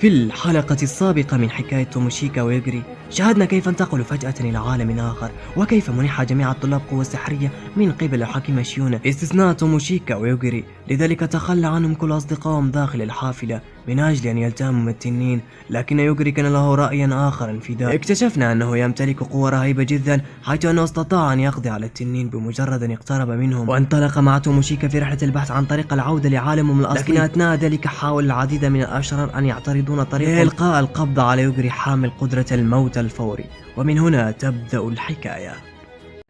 في الحلقة السابقة من حكاية توموشيكا ويوغري شاهدنا كيف انتقلوا فجأة إلى عالم آخر، وكيف منح جميع الطلاب قوة سحرية من قبل الحاكمة شيونا باستثناء توموشيكا ويوغري. لذلك تخلى عنهم كل أصدقائهم داخل الحافلة من أجل أن يلتهموا التنين، لكن يوغري كان له رأي آخر في ذلك. اكتشفنا أنه يمتلك قوة رهيبة جدا، حيث أنه استطاع أن يقضي على التنين بمجرد أن اقترب منهم. وانطلق مع توموشيكا في رحلة البحث عن طريق العودة لعالمهم الأصلي، لكن أثناء ذلك حاول العديد من الأشرار أن يعترضون طريقهم لإلقاء القبض على يوغري حامل قدرة الموت الفوري. ومن هنا تبدأ الحكاية.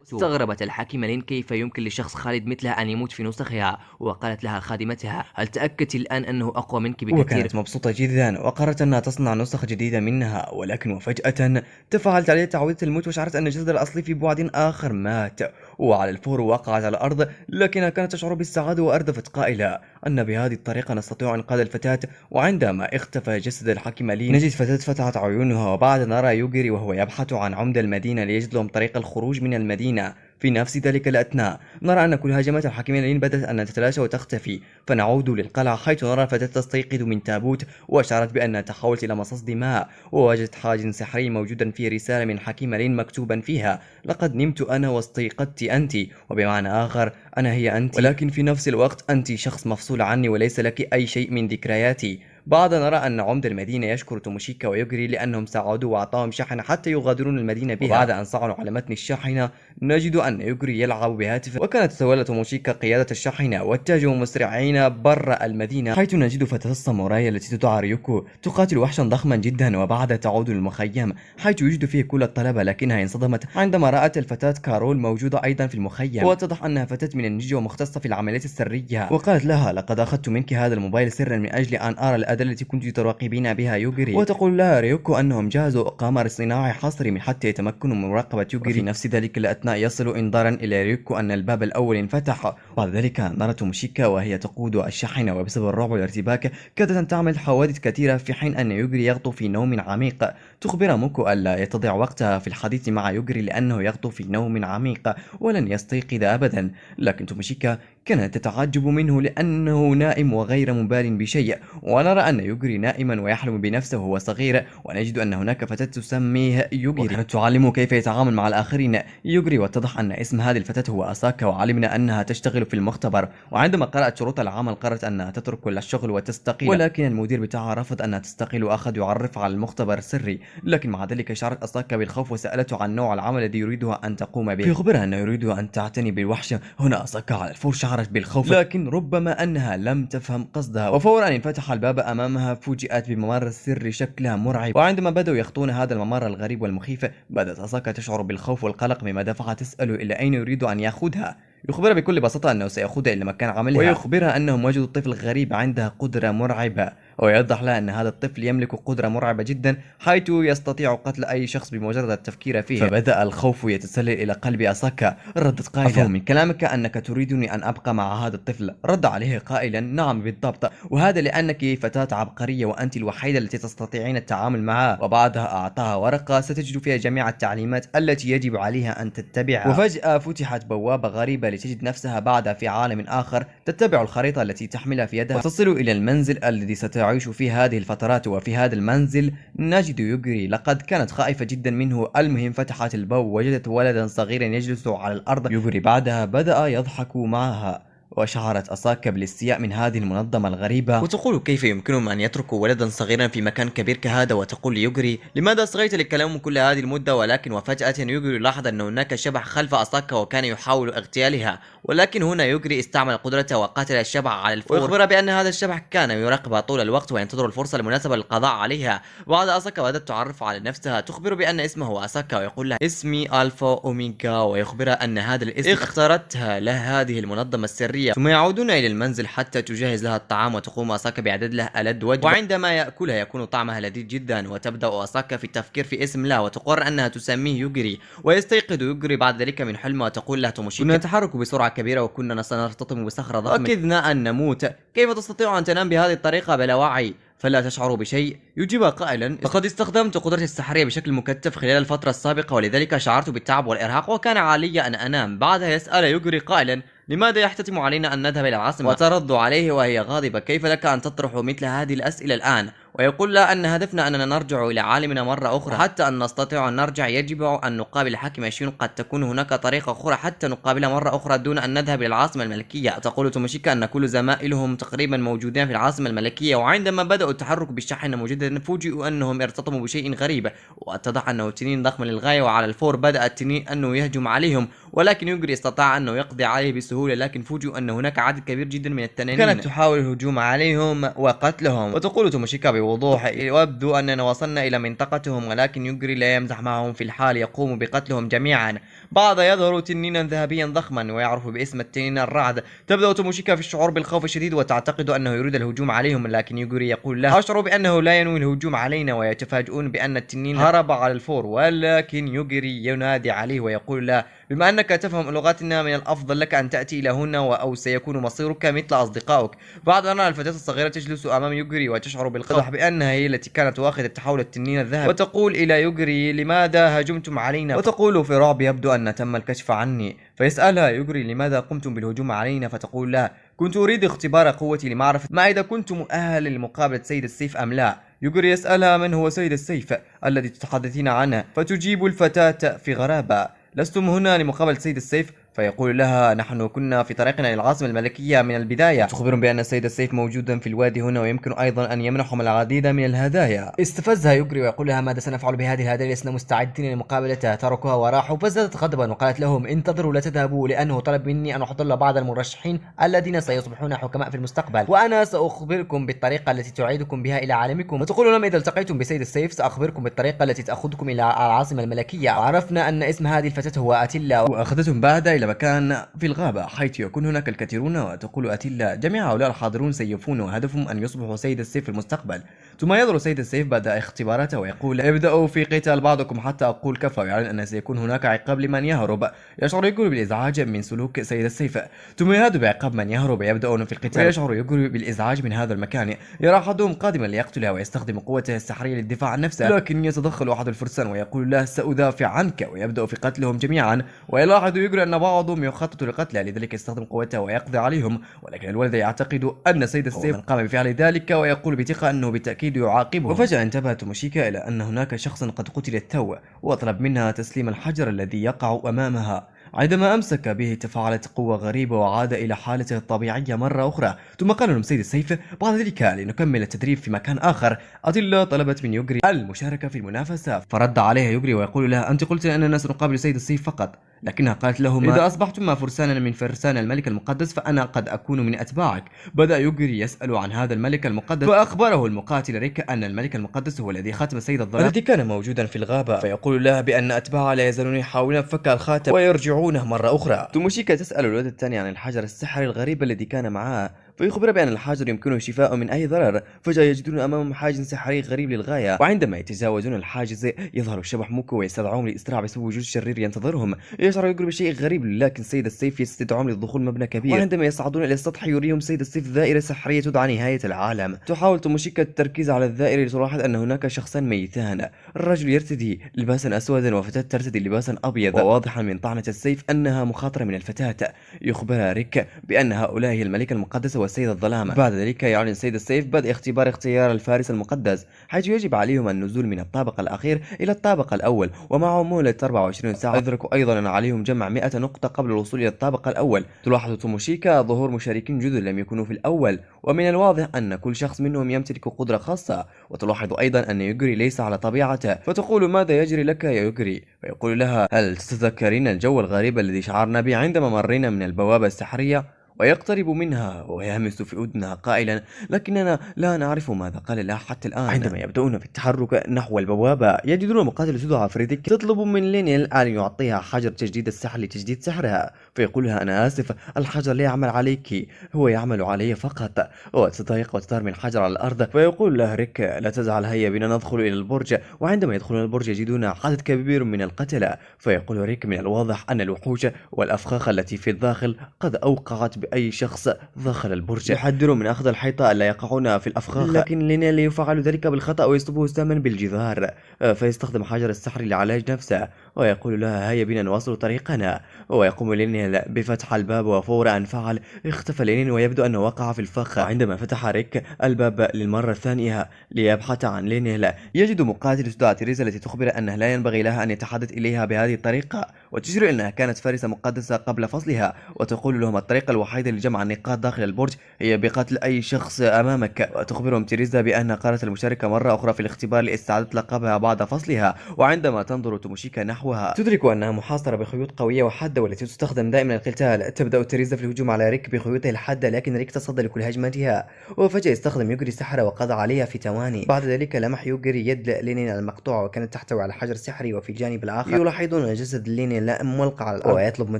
استغربت الحاكمة لين كيف يمكن لشخص خالد مثلها أن يموت في نسخها، وقالت لها خادمتها: هل تأكدت الآن أنه أقوى منك بكثير؟ وكانت مبسوطة جدا وقررت أنها تصنع نسخة جديدة منها، ولكن وفجأة تفاعلت عليه تعويضة الموت وشعرت أن جسدها الأصلي في بعد آخر مات، وعلى الفور وقعت على الأرض، لكنها كانت تشعر بالسعادة وأردفت قائلة أن بهذه الطريقة نستطيع إنقاذ الفتاة. وعندما اختفى جسد الحاكمة لين نجد فتاة فتحت عيونها، وبعد نرى يوغري وهو يبحث عن عمدة المدينة ليجد لهم طريق الخروج من المدينة. في نفس ذلك الأثناء نرى أن كل هجمات الحاكمين لين بدأت أن تتلاشى وتختفي، فنعود للقلعة حيث نرى الفتاة تستيقظ من تابوت، وأشارت بأنها تحولت إلى مصاص دماء، ووجدت حاجز سحري موجودا فيه رسالة من حكيمة لين مكتوبا فيها: لقد نمت أنا واستيقظت أنت، وبمعنى آخر أنا هي أنت، ولكن في نفس الوقت أنت شخص مفصول عني وليس لك أي شيء من ذكرياتي. بعد نرى أن عمدة المدينة يشكر توموشيكا ويوغري لأنهم ساعدوه وأعطاهم شحنة حتى يغادرون المدينة بها. وبعد أن صعدوا على متن الشاحنة نجد أن يوغري يلعب بهاتفه، وكانت تتولى توموشيكا قيادة الشاحنة واتجهوا مسرعين برا المدينة، حيث نجد فتاة الساموراي التي تدعى ريوكو تقاتل وحشا ضخما جدا. وبعد تعود للمخيم حيث يوجد فيه كل الطلبة، لكنها انصدمت عندما رأت الفتاة كارول موجودة أيضا في المخيم، واتضح أنها فتاة من النينجا ومختصة في العمليات السرية. وقالت لها: لقد أخذت منك هذا الموبايل سرا من أجل أن أرى الأدلة التي كنت تراقبين بها يوغري. وتقول لها ريوكو أنهم جهزوا قمر صناعي حصري من حتى يتمكنوا من مراقبة يوغري. في نفس ذلك الأثناء يصل إنذارا إلى ريوكو أن الباب الأول انفتح. بعد ذلك نرى توموشيكا وهي تقود الشاحنة، وبسبب الرعب والارتباك كادت أن تعمل حوادث كثيرة، في حين أن يوغري يغطو في نوم عميق. تخبر موكو ألا يتضيع وقتها في الحديث مع يوغري لأنه يغطو في نوم عميق ولن يستيقظ أبدا، لكن توموشيكا كانت تتعجب منه لأنه نائم وغير مبال بشيء. ونرى أن يوغري نائما ويحلم بنفسه وهو صغير، ونجد أن هناك فتاة تسميه يوغري وكانت تعلمه كيف يتعامل مع الآخرين يوغري. واتضح أن اسم هذه الفتاة هو أساكا، وعلمنا أنها تشتغل في المختبر، وعندما قرأت شروط العمل قررت أنها تترك كل الشغل وتستقيل، ولكن المدير بتاعها رفض أنها تستقيل وأخذ يعرف على المختبر السري. لكن مع ذلك شعرت أساكا بالخوف وسألته عن نوع العمل الذي يريدها أن تقوم به، فيخبرها أنه يريدها أن تعتني بالوحش. هنا أساكا على الفور شعرت بالخوف، لكن ربما أنها لم تفهم قصدها، وفورا انفتح الباب أمامها فوجئت بممر السري شكلها مرعب. وعندما بدأوا يخطون هذا الممر الغريب والمخيف بدأت أساكا تشعر بالخوف والقلق، مما دفعها تسأله إلى أين يريد أن يأخذها. يخبرها بكل بساطة أنه سيأخذها إلى مكان عملها، ويخبرها أنهم وجدوا طفل غريب عنده قدرة مرعبة، ويوضح لها أن هذا الطفل يملك قدرة مرعبة جدا حيث يستطيع قتل أي شخص بمجرد التفكير فيه. فبدأ الخوف يتسلل إلى قلب أساكا. ردت قائلة: أفهم من كلامك أنك تريدني أن أبقى مع هذا الطفل؟ رد عليه قائلا: نعم بالضبط، وهذا لأنك فتاة عبقرية وأنت الوحيدة التي تستطيعين التعامل معه. وبعدها أعطاها ورقة ستجد فيها جميع التعليمات التي يجب عليها أن تتبعها. وفجأة فتحت بوابة غريبة لتجد نفسها بعدها في عالم آخر، تتبع الخريطة التي تحملها في يدها وتصل إلى المنزل الذي ستعيش فيه هذه الفترات. وفي هذا المنزل نجد يوغري، لقد كانت خائفة جدا منه. المهم فتحت الباب ووجدت ولدا صغيرا يجلس على الأرض. يوغري بعدها بدأ يضحك معها، وشعرت أساكا بالاستياء من هذه المنظمة الغريبة، وتقول كيف يمكنهم أن يتركوا ولدا صغيرا في مكان كبير كهذا. وتقول ليوغري: لماذا صغيت لكلامهم كل هذه المدة؟ ولكن وفجأة يوغري لاحظ أن هناك شبح خلف أساكا وكان يحاول اغتيالها، ولكن هنا يوغري استعمل قدرته وقتل الشبح على الفور، ويخبر بأن هذا الشبح كان يراقبها طول الوقت وينتظر الفرصة المناسبة للقضاء عليها. بعد أساكا بدأت تعرف على نفسها، تخبر بأن اسمه أساكا ويقول لها: اسمي ألفا أوميغا، ويخبرها أن هذا الاسم اختارتها له هذه المنظمة السرية. ثم يعودون إلى المنزل حتى تجهز لها الطعام، وتقوم أساكا بإعداد لها ألد وجبة، وعندما يأكلها يكون طعمها لذيذ جدا. وتبدأ أساكا في التفكير في اسم له، وتقرر أنها تسميه يوغري. ويستيقظ يوغري بعد ذلك من حلمه، وتقول له توموشيكا: كنا نتحرك بسرعة كبيرة وكنا سنرتطم بصخرة ضخمة وكدنا أن نموت، كيف تستطيع أن تنام بهذه الطريقة بلا وعي؟ فلا تشعر بشيء. يجيبها قائلا: لقد استخدمت قدرتي السحرية بشكل مكثف خلال الفترة السابقة، ولذلك شعرت بالتعب والإرهاق وكان علي أن أنام. بعدها يسأل يوغري قائلا: لماذا يحتتم علينا أن نذهب إلى العاصمة؟ وترد عليه وهي غاضبة: كيف لك أن تطرح مثل هذه الأسئلة الآن؟ ويقول لها أن هدفنا أننا نرجع إلى عالمنا مرة أخرى. حتى أن نستطيع أن نرجع يجب أن نقابل الحاكمة شيون. قد تكون هناك طريقة أخرى حتى نقابلها مرة أخرى دون أن نذهب إلى العاصمة الملكية. تقول توموشيكا أن كل زمائلهم تقريبا موجودين في العاصمة الملكية، وعندما بدأوا التحرك بالشاحنة مجددا فوجئوا أنهم ارتطموا بشيء غريب، واتضح أنه تنين ضخم للغاية. وعلى الفور بدأ التنين أنه يهجم عليهم، ولكن يوغري استطاع أنه يقضي عليه بسهولة. لكن فوجئوا أن هناك عدد كبير جدا من التنانين كانت تحاول الهجوم عليهم وقتلهم. وتقول توموشيكا بوضوح: يبدو أننا وصلنا إلى منطقتهم، ولكن يوغري لا يمزح معهم في الحال، يقوم بقتلهم جميعا. بعد يظهر تنينا ذهبيا ضخما ويعرف باسم التنين الرعد. تبدأ توموشيكا في الشعور بالخوف الشديد وتعتقد أنه يريد الهجوم عليهم، لكن يوغري يقول له: أشعر بأنه لا ينوي الهجوم علينا. ويتفاجئون بأن التنين هرب على الفور، ولكن يوغري ينادي عليه ويقول له: بما أنك تفهم لغتنا من الأفضل لك أن تأتي إلى هنا أو سيكون مصيرك مثل أصدقائك. بعد أن الفتاة الصغيرة تجلس أمام يوغري وتشعر بالقدح بأنها هي التي كانت واخذة تحول التنين الذهب، وتقول إلى يوغري: لماذا هجمتم علينا؟ وتقول في رعب: يبدو أن تم الكشف عني. فيسألها يوغري: لماذا قمتم بالهجوم علينا؟ فتقول له: كنت أريد اختبار قوتي لمعرفة ما إذا كنت مؤهل لمقابلة سيد السيف أم لا. يوغري يسألها: من هو سيد السيف الذي تتحدثين عنه؟ فتجيب الفتاة في غرابة: لستم هنا لمقابلة سيد السيف؟ فيقول لها: نحن كنا في طريقنا إلى العاصمة الملكية من البداية. تخبرهم بأن سيد السيف موجودا في الوادي هنا، ويمكن أيضا أن يمنحهم العديد من الهدايا. استفزها يوغري ويقول لها: ماذا سنفعل بهذه الهدايا؟ لسنا مستعدين لمقابلتها. تركوها وراحوا. فازدادت غضبا وقالت لهم: انتظروا لا تذهبوا، لأنه طلب مني أن أحضر بعض المرشحين الذين سيصبحون حكماء في المستقبل، وأنا سأخبركم بالطريقة التي تعيدكم بها إلى عالمكم. وتقول لهم: إذا التقيتم بسيد السيف سأخبركم بالطريقة التي تأخذكم إلى العاصمة الملكية. وعرفنا أن اسم هذه الفتاة هو أتيلا، وأخذتهم بعد إلى مكان في الغابة حيث يكون هناك الكثيرون. وتقول أتيلا: جميع هؤلاء الحاضرون سيفون، وهدفهم أن يصبحوا سيد السيف في المستقبل. ثم يظهر سيد السيف بعد اختباراته ويقول: ابدأوا في قتال بعضكم حتى أقول كفى. ويعلن أن سيكون هناك عقاب لمن يهرب. يشعر يوغري بالإزعاج من سلوك سيد السيف، ثم ينادوا بعقاب من يهرب. يبدأون في القتال، ويشعر يوغري بالإزعاج من هذا المكان. يرى أحدهم قادما ليقتله ويستخدم قوته السحرية للدفاع عن نفسه، لكن يتدخل أحد الفرسان ويقول له: سأدافع عنك. ويبدأ في قتلهم جميعا. ويلاحظ يوغري أن بعضهم يخطط لقتله، لذلك يستخدم قوته ويقضي عليهم. ولكن الولد يعتقد أن سيد السيف قام بفعل ذلك، ويقول بثقة أنه بالتأكيد يعاقبه. وفجأة انتبه توموشيكا إلى أن هناك شخصا قد قتل التو، وطلب منها تسليم الحجر الذي يقع أمامها. عندما أمسك به تفاعلت قوة غريبة وعاد إلى حالته الطبيعية مرة أخرى. ثم قال لهم سيد السيف: بعد ذلك لنكمل التدريب في مكان آخر. أتيلا طلبت من يوغري المشاركة في المنافسة، فرد عليها يوغري ويقول لها: أنت قلت أننا سنقابل سيد السيف فقط. لكنها قالت لهم: إذا أصبحتما فرسانا من فرسان الملك المقدس فأنا قد أكون من أتباعك. بدأ يوغري يسأل عن هذا الملك المقدس، فأخبره المقاتل ريك أن الملك المقدس هو الذي ختم سيد الظلام الذي كان موجودا في الغابة. فيقول له بأن أتباعه لا يزالون يحاولون فك الخاتم ويرجعونه مرة أخرى. توموشيكا تسأل الولد الثاني عن الحجر السحري الغريب الذي كان معها، فيخبر بأن الحجر يمكنه الشفاء من أي ضرر. فجأة يجدون أمامهم حاجز سحري غريب للغاية، وعندما يتجاوزون الحاجز يظهر الشبح موكو ويستدعون للإسراع بسبب وجود شرير ينتظرهم. يشعر يوغري بشيء غريب، لكن سيد السيف يستدعون للدخول مبنى كبير. وعندما يصعدون إلى السطح يريهم سيد السيف ذائرة سحرية تدعى نهاية العالم. تحاول توموشيكا التركيز على الذائرة لتلاحظ أن هناك شخصان ميتان. الرجل يرتدي لباسا أسودا وفتاة ترتدي لباسا أبيض، وواضحا من طعنة السيف أنها مخاطرة من الفتاة. يخبرها ريك بأن هؤلاء هي الملكة المقدسة وسيد الظلام. بعد ذلك يعلن سيد السيف بدء اختيار الفارس المقدس، حيث يجب عليهم النزول من الطابق الأخير إلى الطابق الأول، ومعهم مهلة 24 ساعة. يدرك أيضا أن عليهم جمع 100 نقطة قبل الوصول إلى الطابق الأول. تلاحظ توموشيكا ظهور مشاركين جدد لم يكونوا في الأول، ومن الواضح أن كل شخص منهم يمتلك قدرة خاصة. وتلاحظ أيضا أن يوغري ليس على طبيعته، فتقول: ماذا يجري لك يا يوغري؟ فيقول لها: هل تتذكرين الجو الغريب الذي شعرنا به عندما مرينا من البوابة السحرية؟ ويقترب منها ويهمس في أذنها قائلا: لكننا لا نعرف ماذا قال لها حتى الآن. عندما يبدأون في التحرك نحو البوابة يجدون مقاتل تدعى فريديك تطلب من لينيل أن يعطيها حجر تجديد السحر لتجديد سحرها. فيقول لها: أنا آسف، الحجر لا يعمل عليك، هو يعمل علي فقط. وتضايق وترمي الحجر على الأرض. فيقول له ريك: لا تزعل، هيا بنا ندخل إلى البرج. وعندما يدخلون البرج يجدون عدد كبير من القتلى. فيقول ريك: من الواضح أن الوحوش والأفخاخ التي في الداخل قد أوقعت بأي شخص داخل البرج، يحذروا من أخذ الحيطة ألا يقعون في الأفخاخ، لكن لينيل يفعل ذلك بالخطأ ويصبه ساما بالجدار، فيستخدم حجر السحر لعلاج نفسه ويقول لها هيا بنا نواصل طريقنا. ويقوم لينيل بفتح الباب، وفور أن فعل اختفى لينيل ويبدو أنه وقع في الفخ. عندما فتح ريك الباب للمرة الثانية ليبحث عن لينيل، يجد مقاتل تدعى تيريزا التي تخبر أنه لا ينبغي لها أن يتحدث إليها بهذه الطريقة، وتشير أنها كانت فارسة مقدسة قبل فصلها، وتقول لهم الطريقة الوحيدة لجمع النقاط داخل البرج هي بقتل أي شخص أمامك. وتخبرهم تيريزا بأنها قالت المشاركة مرة أخرى في الاختبار لاستعادة لقبها بعد فصلها. وعندما تنظر توموشيكا نحوها تدرك أنها محاصرة بخيوط قوية وحادة والتي تستخدم دائما للقتال. تبدأ تيريزا في الهجوم على ريك بخيوطه الحادة، لكن ريك تصدى لكل هجماتها، وفجأة استخدم يوغري السحر وقضى عليها في ثواني. بعد ذلك لمح يوغري يد لينين المقطوعة وكانت تحتوي على حجر سحري، وفي الجانب الآخر يلاحظون جسد لينين ملقى على الأرض، ويطلب من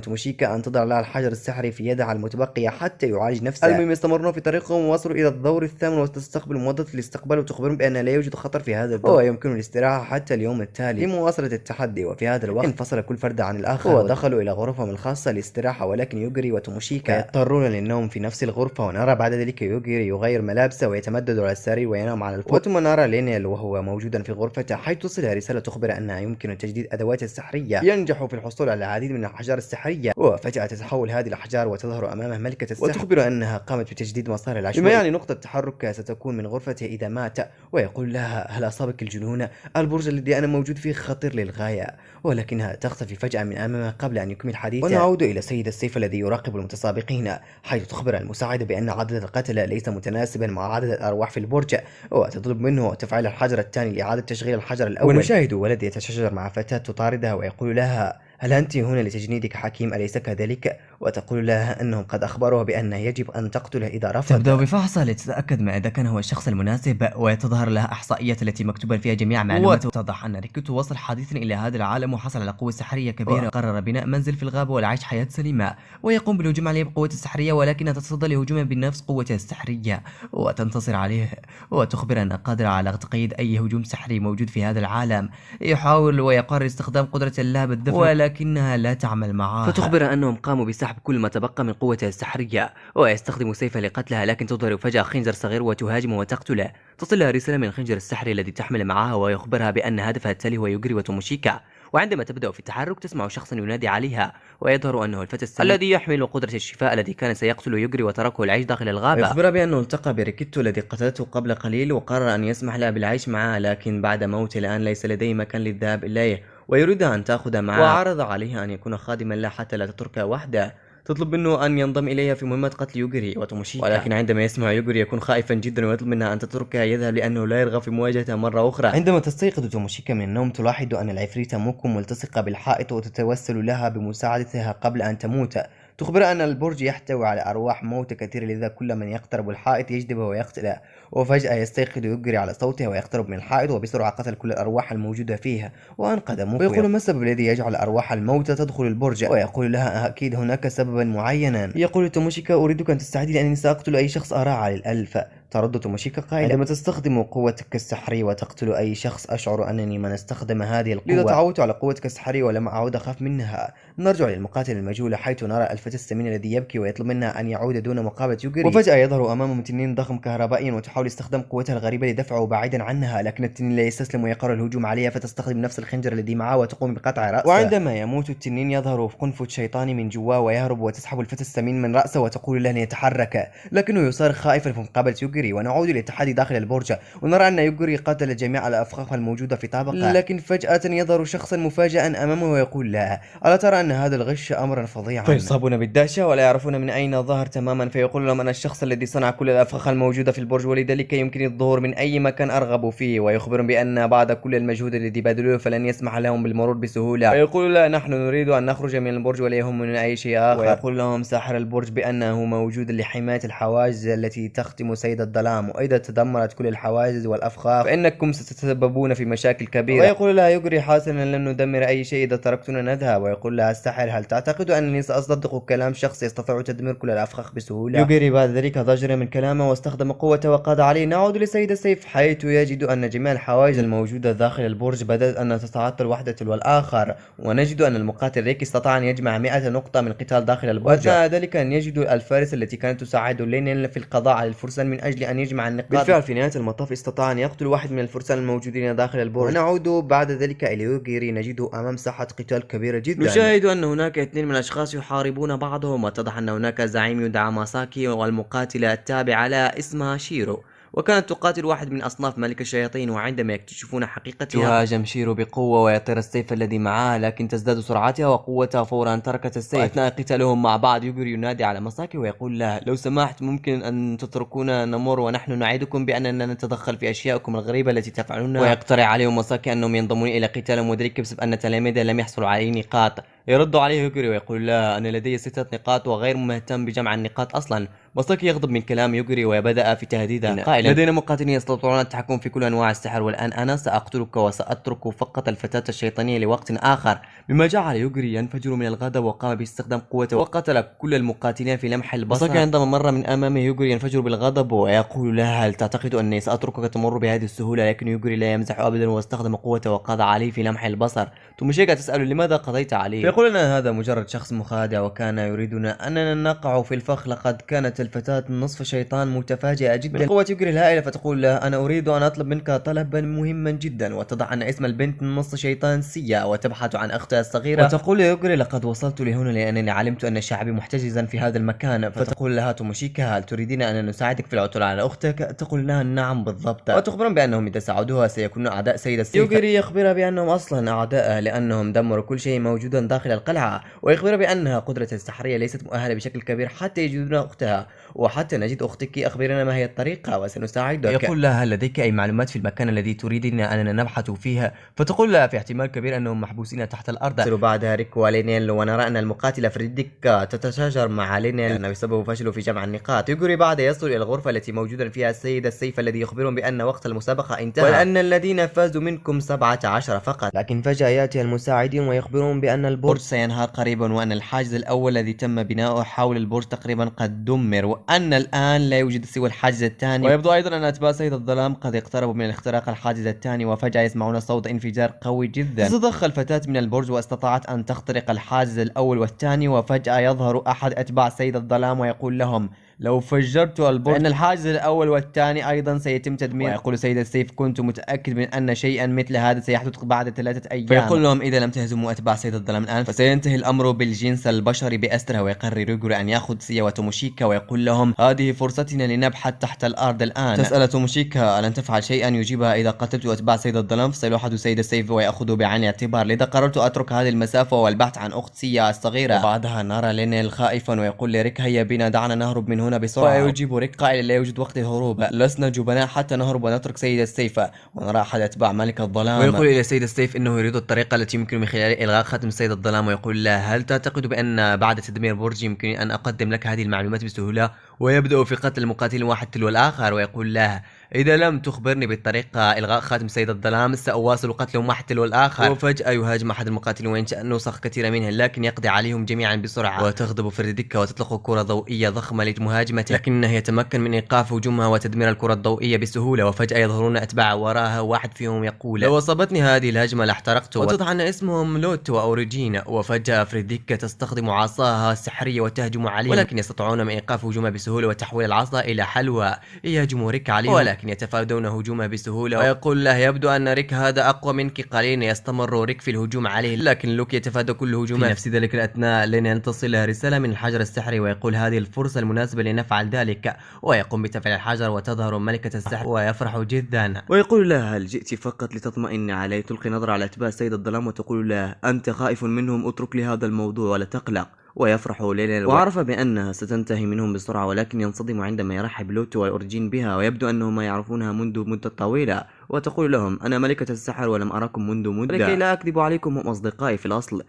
توموشيكا أن تضع لها الحجر السحري في يدها المتبقية حتى يعالج نفسه. المهم يستمرون في طريقهم ووصلوا إلى الدور الثامن، وتستقبل موظفة الاستقبال وتخبرهم بأن لا يوجد خطر في هذا الدور ويمكن الاستراحة حتى اليوم التالي لمواصلة التحدي. وفي هذا الوقت انفصل كل فرد عن الآخر ودخلوا إلى غرفهم الخاصة للاستراحة، ولكن يوغري وتوموشيكا يضطرون للنوم في نفس الغرفة. ونرى بعد ذلك يوغري يغير ملابسه ويتمدد على السرير وينام على الفوق، ثم نرى لينيل وهو موجودا في غرفته حيث تصلها رسالة تخبر أنها يمكن تجديد أدواته السحرية. ينجح في الحصول على العديد من الأحجار السحرية، وفجأة تتحول هذه الأحجار وتظهر أمامه ملكة السحر وتخبر أنها قامت بتجديد مسار العشوائي، بما يعني نقطة تحرك ستكون من غرفته إذا مات. ويقول لها هل أصابك الجنون؟ البرج الذي أنا موجود فيه خطير للغاية. ولكنها تختفي فجأة من أمامه قبل أن يكمل حديثه. ونعود إلى سيد السيف الذي يراقب المتسابقين، حيث تخبر المساعدة بأن عدد القتلى ليس متناسبا مع عدد الأرواح في البرج، وتطلب منه تفعيل الحجر الثاني لإعادة تشغيل الحجر الأول. ونشاهد ولد يتشاجر مع فتاة تطاردها ويقول لها هل أنت هنا لتجنيدك حكيم أليس كذلك؟ وتقول لها أنهم قد أخبروه بأنه يجب أن تقتله إذا رفض. تبدأ بفحصها لتتأكد ما إذا كان هو الشخص المناسب، ويتظهر لها إحصائيات التي مكتوبا فيها جميع معلومات، وتتضح أن ريكوتو وصل حديثا إلى هذا العالم وحصل على قوة سحرية كبيرة، وقرر بناء منزل في الغابة والعيش حياة سليمة، ويقوم بالهجوم عليه بقوته السحرية، ولكنها تتصدى لهجومه بنفس قوته السحرية وتنتصر عليه، وتخبر أنها قادرة على تقييد أي هجوم سحري موجود في هذا العالم. يحاول ويقرر استخدام قدرة الله بالدفع، ولكنها لا تعمل معه، فتخبر أنهم قاموا بسحب كل ما تبقى من قوته السحرية، ويستخدم سيفه لقتلها، لكن تظهر فجأة خنجر صغير وتهاجمه وتقتله. تصلها رسالة من الخنجر السحري الذي تحمل معها، ويخبرها بأن هدفها التالي هو يوغري وتوموشيكا. وعندما تبدأ في التحرك تسمع شخصا ينادي عليها، ويظهر أنه الفتى السمين الذي يحمل قدرة الشفاء الذي كان سيقتل يوغري وتركه العيش داخل الغابة. يخبرها بأنه التقى بريكيتو الذي قتلته قبل قليل، وقرر أن يسمح لها بالعيش معه، لكن بعد موته الآن ليس لديه مكان للذهاب إليه، ويريدها أن تأخذ معه، وعرض عليها أن يكون خادما له حتى لا تتركها وحده. تطلب منه أن ينضم إليها في مهمة قتل يوغري وتوموشيكا، ولكن عندما يسمع يوغري يكون خائفا جدا ويطلب منها أن تتركها يذهب لأنه لا يرغب في مواجهتها مرة أخرى. عندما تستيقظ توموشيكا من النوم تلاحظ أن العفريتة موكو ملتصقة بالحائط وتتوسل لها بمساعدتها قبل أن تموت. تخبر أن البرج يحتوي على أرواح موتى كثيرة، لذا كل من يقترب الحائط يجذبه ويقتله. وفجأة يستيقظ يوغري على صوته ويقترب من الحائط، وبسرعة قتل كل الأرواح الموجودة فيها وأنقذ موكو. ويقول ما السبب الذي يجعل أرواح الموتى تدخل البرج، ويقول لها أكيد هناك سببا معينا. يقول توموشيكا أريدك أن تستعدي لأنني سأقتل أي شخص أراه على الألف. ترد توموشيكا قائلة عندما تستخدم قوتك السحرية وتقتل أي شخص أشعر أنني من استخدم هذه القوة، لذا تعودت على قوتك السحرية ولم أعود أخاف منها. نرجع للمقاتل المجهول، حيث نرى الفتى السمين الذي يبكي ويطلب منها أن يعود دون مقابلة يوغري، وفجأة يظهر أمامهم تنين ضخم كهربائيا وتحاول استخدام قوتها الغريبة لدفعه بعيدا عنها، لكن التنين لا يستسلم ويقرر الهجوم عليها، فتستخدم نفس الخنجر الذي معه وتقوم بقطع رأسه. وعندما يموت التنين يظهر قنفذ شيطاني من جواه ويهرب، وتسحب الفتى السمين من رأسه وتقول له أن يتحرك، لكنه يصارخ خائفا في مقابلة يوغري. ونعود للتحدي داخل البرج، ونرى أن يوغري قتل جميع الأفخاخ الموجودة في طابقه، لكن فجأة يظهر شخصا مفاجئا أمامه ويقول له ألا ترى أن هذا الغش أمرا فظيعا؟ فيصابون بالدهشة ولا يعرفون من أين ظهر تماما، فيقول لهم أنا الشخص الذي صنع كل الأفخاخ الموجودة في البرج، ولذلك يمكن الظهور من أي مكان أرغب فيه. ويخبرهم بأن بعد كل المجهود الذي بذلوه فلن يسمح لهم بالمرور بسهولة، ويقول لا نحن نريد أن نخرج من البرج ولا يهمنا أي شيء آخر. ويقول لهم ساحر البرج بأنه موجود لحماية الحواجز التي تختم سيد الظلام، وإذا تدمرت كل الحواجز والأفخاخ فإنكم ستتسببون في مشاكل كبيرة. ويقول لها يوغري حسنا لن ندمر أي شيء إذا تركتنا نذهب. ويقول لها الساحر هل تعتقد أنني سأصدق كلام شخص يستطيع تدمير كل الأفخاخ بسهولة؟ يوغري بعد ذلك ضجر من كلامه واستخدم قوته وقضى وقضى عليه. نعود لسيد السيف حيث يجد أن جميع الحواجز الموجودة داخل البرج بدأت أن تتعطل واحدة تلو الآخر، ونجد أن المقاتل ريك استطاع أن يجمع 100 نقطة من قتال داخل البرج، وأثناء ذلك أن يجد الفارس التي كانت تساعد لينين في القضاء على الفرسان من أجل أن يجمع النقاط. بالفعل في نهاية المطاف استطاع أن يقتل واحد من الفرسان الموجودين داخل البرج. ونعود بعد ذلك إلى يوغيري نجده أمام ساحة قتال كبيرة جدا. نشاهد أن هناك 2 من الأشخاص يحاربون بعضهم، واتضح أن هناك زعيم يدعى ماساكي والمقاتلة التابعة لها اسمها شيرو، وكانت تقاتل واحد من أصناف ملك الشياطين. وعندما يكتشفون حقيقتها تهاجم شيرو بقوة ويطير السيف الذي معها، لكن تزداد سرعتها وقوتها فور أن تركت السيف. وأثناء قتالهم مع بعض يوغيري ينادي على ماساكي ويقول لها لو سمحت ممكن أن تتركونا نمر ونحن نعدكم بأننا نتدخل في أشيائكم الغريبة التي تفعلونها. ويقترح عليهم ماساكي أنهم ينضمون إلى قتالهم، وذلك بسبب أن تلاميذه لم يحصلوا على نقاط. يرد عليه يوغيري ويقول لا أنا لدي 6 نقاط وغير مهتم بجمع النقاط أصلا. ماساكي يغضب من كلام يوغيري وبدأ في تهديده قائلا لدينا مقاتلين يستطيعون التحكم في كل أنواع السحر، والآن أنا سأقتلك وسأترك فقط الفتاة الشيطانية لوقت آخر. مما جعل يوغيري ينفجر من الغضب وقام باستخدام قوته وقتل كل المقاتلين في لمح البصر. ماساكي عندما مر من أمامه يوغيري ينفجر بالغضب ويقول لها هل تعتقد أني سأتركك تمر بهذه السهولة؟ لكن يوغيري لا يمزح أبدا واستخدم قوته وقضى عليه في لمح البصر. توموشيكا تسأل لماذا قضيت عليه؟ فيقول لنا هذا مجرد شخص مخادع وكان يريدنا أننا نقع في الفخ. لقد كانت الفتاة نصف شيطان متفاجئة جدا من قوة يوغيري الهائلة، فتقول له أنا أريد أن أطلب منك طلبا مهما جدا، وتضع أن اسم البنت نصف شيطان سيا وتبحث عن أختها الصغيرة. وتقول يوغيري لقد وصلت لهنا لأنني علمت أن شعبي محتجزا في هذا المكان. فتقول لها توموشيكا هل تريدين أن نساعدك في العثور على أختك؟ تقول لها نعم بالضبط، وتخبرهم بأنهم إذا ساعدوها سيكونوا أعداء سيد السيف. يوغيري يخبرها بأنهم أصلا أعداء لأنهم دمروا كل شيء موجودا داخل القلعة، ويخبرها بأنها قدرة السحرية ليست مؤهلة بشكل كبير حتى يجدون أختها، وحتى نجد أختك أخبرنا ما هي الطريقة وسنساعدك. يقول لها هل لديك أي معلومات في المكان الذي تريدين أننا نبحث فيها؟ فتقول لها في احتمال كبير أنهم محبوسين تحت الأرض. تصل بعدها ريك ولينيل ونرى أن المقاتلة فريديكا تتشاجر مع لينيل لأنه بسبب فشله في جمع النقاط. يوغيري بعد يصل إلى الغرفة التي موجودا فيها السيد السيف الذي يخبرهم بأن وقت المسابقة انتهى وأن الذين فازوا منكم 17 فقط. لكن فجأة يأتي المساعدين ويخبرون بأن البرج سينهار قريبا، وأن الحاجز الأول الذي تم بناؤه حول البرج تقريبا قد دمر، وأن الآن لا يوجد سوى الحاجز الثاني. ويبدو أيضا أن أتباع سيد الظلام قد اقتربوا من اختراق الحاجز الثاني، وفجأة يسمعون صوت انفجار قوي جدا. تتدخل فتاة من البرج واستطاعت أن تخترق الحاجز الأول والثاني، وفجأة يظهر أحد أتباع سيد الظلام ويقول لهم لو فجرت البرج فإن الحاجز الأول والثاني أيضا سيتم تدميره. ويقول سيد السيف كنت متأكد من أن شيئا مثل هذا سيحدث بعد 3 أيام. فيقول لهم إذا لم تهزموا أتباع سيد الظلام الآن فسينتهي الأمر بالجنس البشري بأسره. ويقرر يوغيري أن يأخذ سيا وتوموشيكا ويقول لهم هذه فرصتنا لنبحث تحت الأرض الآن. تسأل توموشيكا ألن تفعل شيئا؟ يجيبها إذا قتلت أتباع سيد الظلام فسيلوحد سيد السيف ويأخذه بعين الاعتبار، لذا قررت أترك هذه المسافة والبحث عن أخت سيا الصغيرة. وبعدها نرى لينيل خائفا ويقول لريك هيا بنا دعنا نهرب من هنا بسرعة. ويجيب ريك قائلا لا يوجد وقت للهروب، لسنا جبناء حتى نهرب ونترك سيد السيف. ونرى أحد أتباع ملك الظلام ويقول إلى سيد السيف إنه يريد الطريقة التي يمكن من خلالها إلغاء ختم سيد الظلام، ويقول له هل تعتقد بأن بعد تدمير برج يمكن أن أقدم لك هذه المعلومات بسهولة؟ ويبدأ في قتل المقاتلين واحد تلو الآخر، ويقول له إذا لم تخبرني بالطريقة إلغاء خاتم سيد الظلام سأواصل قتلهم واحد تلو الآخر. وفجأة يهاجم أحد المقاتلين وينشأ نسخ كثيرة منها، لكن يقضي عليهم جميعا بسرعة. وتغضب فريديكا وتطلق كرة ضوئية ضخمة لمهاجمته، لكنه يتمكن من إيقاف هجومها وتدمير الكرة الضوئية بسهولة. وفجأة يظهرون أتباع وراها، واحد فيهم يقول لو أصابتني هذه الهجمة لاحترقت، وتضح أن اسمهم لوت وأوريجينا. وفجأة فريديكا تستخدم عصاها السحرية وتهجم عليه، ولكن يستطيعون من إيقاف هجومها بسهولة وتحويل العصا إلى حلوى. يهجم ريك عليه ولكن يتفادون هجومه بسهولة، ويقول له يبدو أن ريك هذا أقوى منك قليلا. يستمر ريك في الهجوم عليه، لكن لوك يتفادى كل هجومه. في نفس ذلك الأثناء لين تصلها رسالة من الحجر السحري ويقول هذه الفرصة المناسبة لنفعل ذلك، ويقوم بتفعيل الحجر وتظهر ملكة السحر ويفرح جدا. ويقول لها هل جئت فقط لتطمئن علي؟ تلقي نظرة على أتباع سيد الظلام وتقول له أنت خائف منهم، اترك لي هذا الموضوع ولا تقلق. ويفرح لينيل وعرف بأنها ستنتهي منهم بسرعة، ولكن ينصدم عندما يرحب لوتو وأورجين بها، ويبدو أنهم يعرفونها منذ مدة طويلة. وتقول لهم أنا ملكة السحر ولم أراكم منذ مدة، لكي لا أكذب عليكم هم أصدقائي في الأصل.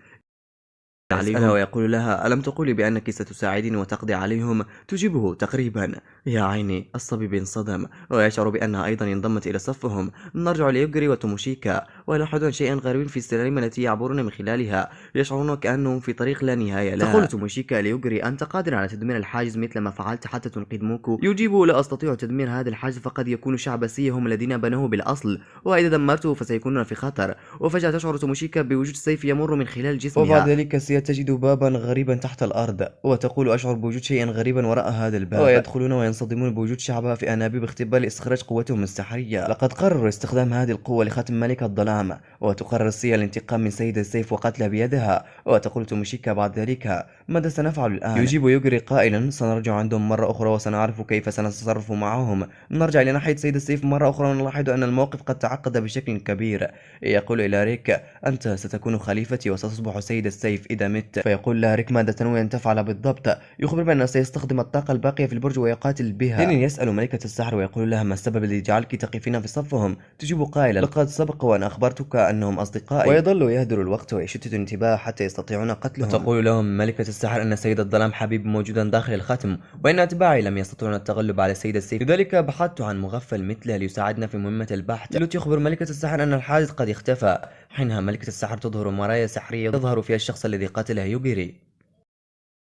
يسألها ويقول لها ألم تقولي بأنك ستساعدني وتقضي عليهم؟ تجيبه تقريبا يا عيني الصبي انصدم ويشعر بأنها أيضا انضمت إلى صفهم. نرجع ليوغيري وتوموشيكا ويلاحظون شيئا غريبا في السلالم التي يعبرون من خلالها، يشعرون كأنهم في طريق لا نهاية له. تقول توموشيكا ليوغري: أنت قادر على تدمير الحاجز مثل ما فعلت حتى تنقذ موكو. يجيب: لا أستطيع تدمير هذا الحاجز، فقد يكون شعبسية هم الذين بنوه بالأصل، وإذا دمرته فسيكونون في خطر. وفجأة تشعر توموشيكا بوجود سيف يمر من خلال جسمها، وبعد ذلك ستجد بابا غريبا تحت الأرض، وتقول: أشعر بوجود شيء غريبا وراء هذا الباب. ويدخلون وينصدمون بوجود شعبها في أنابيب اختبار لاستخراج قوتهم السحرية. لقد قرروا استخدام هذه القوة لختم ملك الظلام، وتقرر سيا الانتقام من سيد السيف وقتله بيدها. وتقول توموشيكا بعد ذلك: ماذا سنفعل الآن؟ يجيب يوغري قائلا: سنرجع عندهم مرة أخرى وسنعرف كيف سنتصرف معهم. نرجع إلى ناحية سيد السيف مرة أخرى ونلاحظ أن الموقف قد تعقد بشكل كبير. يقول إلى ريك: أنت ستكون خليفتي وستصبح سيد السيف إذا مت. فيقول له ريك: ماذا تنوي أن تفعل بالضبط؟ يخبر بأنه سيستخدم الطاقة الباقية في البرج ويقاتل بها. لينين يسأل ملكة السحر ويقول لها: ما السبب الذي جعلك تقفين في صفهم؟ تجيب قائلا: لقد سبق وأن أخبرتك أنهم أصدقائي. ويظل يهدر الوقت ويشتت الانتباه حتى يستطيعون قتلهم. وتقول لهم ملكة السحر أن سيد الظلام حبيب موجودا داخل الختم، وإن أتباعي لم يستطيعون التغلب على سيد السيف، لذلك بحثت عن مغفل مثله ليساعدنا في مهمة البحث. لوت يخبر ملكة السحر أن الحادث قد اختفى. حينها ملكة السحر تظهر مرايا سحرية تظهر فيها الشخص الذي قتله يوغيري.